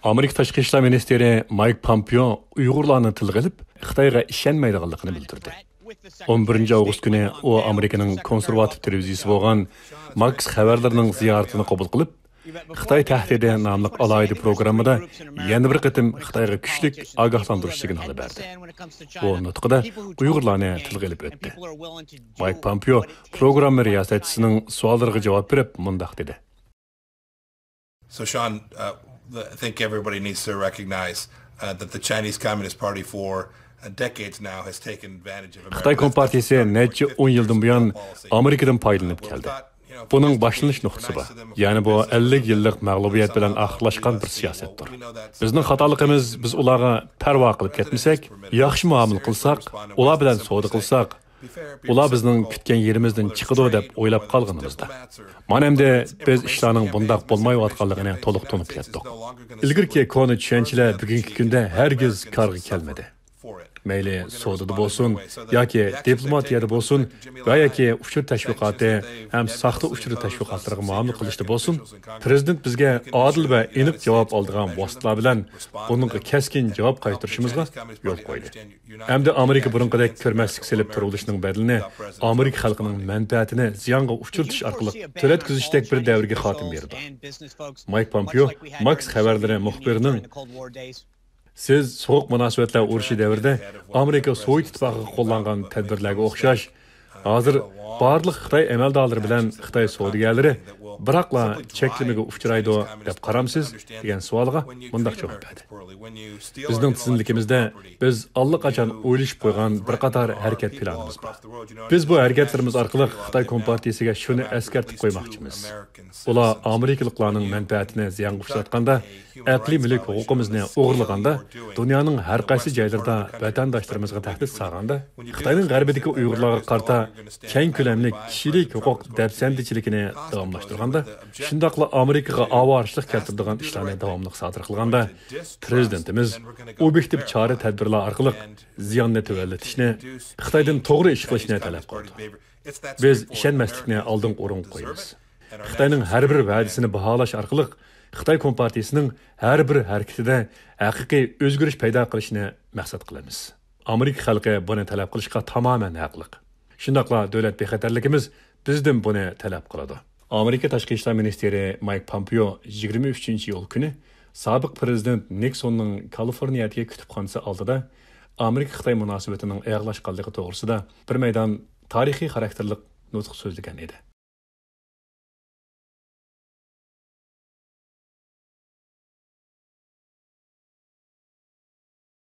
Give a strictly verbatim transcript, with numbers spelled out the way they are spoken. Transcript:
ئامېرىكا تاشقى ئىشلار مىنىستىرى مايك پامپېئو ئۇيغۇرلارنى تىلغا ئېلىپ، خىتايغا ئىشەنمەيدىغانلىقىنى بىلدۈردى. ئون بىرىنچى ئاۋغۇست كۈنى ئۇ ئامېرىكىنىڭ كونسېرۋاتىپ تېلېۋىزىيىسى بولغان ماكس خەۋەرلىرىنىڭ زىيارىتىنى قوبۇل قىلىپ، خىتاي تەھدىتى ناملىق ئالاھىدە پروگراممىدا يەنە بىر قېتىم خىتايغا كۈچلۈك ئاگاھلاندۇرۇش سىگنالى بەردى. ئۇ نۇتقىدا ئۇيغۇرلارنى تىلغا ئېلىپ ئۆتتى. مايك پامپېئو پروگرامما رىياسەتچىسىنىڭ سوئاللىرىغا جاۋاب بېرىپ مۇنداق دېدى. So, Sean, uh, I think everybody needs to recognize uh, that the Chinese Communist Party for uh, decades now has taken advantage of خىتاي كومپارتىيىسى نەچچە ئون يىلدىن بۇيان ئامېرىكىدىن پايدىلىنىپ كەلدى. بۇنىڭ باشلىنىش نۇقتىسى بار. يەنى بۇ ئەللىك يىللىق مەغلۇبىيەت بىلەن ئاخىرلاشقان بىر سىياسەتتۇر. بىزنىڭ خاتالىقىمىز، بىز ئۇلارغا پەرۋا قىلىپ كەتمىسەك، ياخشى مۇئامىلە قىلساق، ئۇلار بىلەن سودا قىلساق، ئۇلار بىزنىڭ كۈتكەن يېرىمىزدىن چىقىدۇ دەپ ئويلاپ قالغىنىمىزدا. مانا ئەمدى بىز ئىشلارنىڭ بۇنداق بولمايۋاتقانلىقىنى تولۇق تونۇپ يەتتۇق. ئىلگىرىكى كونا چۈشەنچىلەر بۈگۈنكى كۈندە ھەرگىز كارغا كەلمىدى. مەيلى سودىدا بولسۇن، ياكى دىپلوماتىيەدە بولسۇن، ۋە ياكى ئۇچۇر تەشۋىقاتى ھەم ساختا ئۇچۇر تەشۋىقاتلىرىغا مۇئامىلە قىلىشتا بولسۇن، پىرېزىدېنت بىزگە ئادىل ۋە ئېنىق جاۋاب ئالىدىغان ۋاسىتىلەر بىلەن بۇنىڭغا كەسكىن جاۋاب قايتۇرۇشىمىزغا يول قويدى. ئەمدى ئامېرىكا بۇرۇنقىدەك كۆرمەسلىك سېلىپ تۇرۇۋېلىشنىڭ بەدىلىنى ئامېرىكا خەلقىنىڭ مەنپەئەتىنى زىيانغا ئۇچرىتىش ئارقىلىق تۆلەتكۈزۈشتەك بىر دەۋرگە خاتىمە بېرىدۇ. مايك پامپېئو ماكس خەۋەرلىرى مۇخبىرىنىڭ، سىز سوغۇق مۇناسىۋەتلەر ئۇرۇشى دەۋرىدە ئامېرىكا سوۋېت ئىتتىپاقىغا قوللانغان تەدبىرلەرگە ئوخشاش، ھازىر بارلىق خىتاي ئەمەلدارلىرى بىلەن خىتاي سودىگەرلىرى بىراقلا چەكلىمىگە ئۇچرايدۇ دەپ قارامسىز؟ دېگەن سوئالغا مۇنداق جاۋاب بەردى. بىزنىڭ تىزىملىكىمىزدە بىز ئاللىقاچان ئويلىشىپ قويغان بىر قاتار ھەرىكەت پىلانىمىز بار. بىز بۇ ھەرىكەتلىرىمىز ئارقىلىق خىتاي كومپارتىيىسىگە شۇنى ئەسكەرتىپ قويماقچىمىز. ئۇلار ئامېرىكىلىقلارنىڭ مەنپەئەتىنى زىيانغا ئۇچراتقاندا، ئەقلىي مۈلۈك ھوقۇقىمىزنى ئوغرىلىغاندا، دۇنيانىڭ ھەر قايسى جايلىرىدا ۋەتەنداشلىرىمىزغا تەھدىت سالغاندا، خىتاينىڭ غەربىدىكى ئۇيغۇرلارغا قارىتا كەڭ كۆلەملىك كىشىلىك ھوقۇق دەپسەندىچىلىكىنى داۋاملاشتۇرغاندا، شۇنداقلا ئامېرىكىغا ئاۋارىچىلىك كەلتۈرىدىغان ئىشلارنى داۋاملىق سادىر قىلغاندا، پىرېزىدېنتىمىز ئوبيېكتىپ چارە تەدبىرلەر ئارقىلىق زىياننى تۆۋەنلىتىشنى، خىتايدىن توغرا ئىش قىلىشنى تەلەپ قىلىدۇ. بىز ئىشەنمەسلىكنى ئالدىنقى ئورۇنغا قويىمىز. خىتاينىڭ ھەر بىر ۋەدىسىنى باھالاش ئارقىلىق خىتاي كومپارتىيىسىنىڭ ھەر بىر ھەرىكىتىدە ھەقىقىي ئۆزگىرىش پەيدا قىلىشىنى مەقسەت قىلىمىز. ئامېرىكا خەلقى بۇنى تەلەپ قىلىشقا تامامەن ھەقلىق. شۇنداقلا دۆلەت بىخەتەرلىكىمىز بىزدىن بۇنى تەلەپ قىلىدۇ. ئامېرىكا تاشقى ئىشلار مىنىستىرى مايك پامپېئو يىگىرمە ئۈچىنچى ئىيۇل كۈنى سابىق پىرېزىدېنت نىكسوننىڭ كالىفورنىيەدىكى كۇتۇپخانىسى ئالدىدا ئامېرىكا-خىتاي مۇناسىۋىتىنىڭ ئېغىرلاشقانلىقى توغرىسىدا بىر مەيدان تارىخىي خاراكتېرلىق نۇتۇق سۆزلىگەن ئىدى.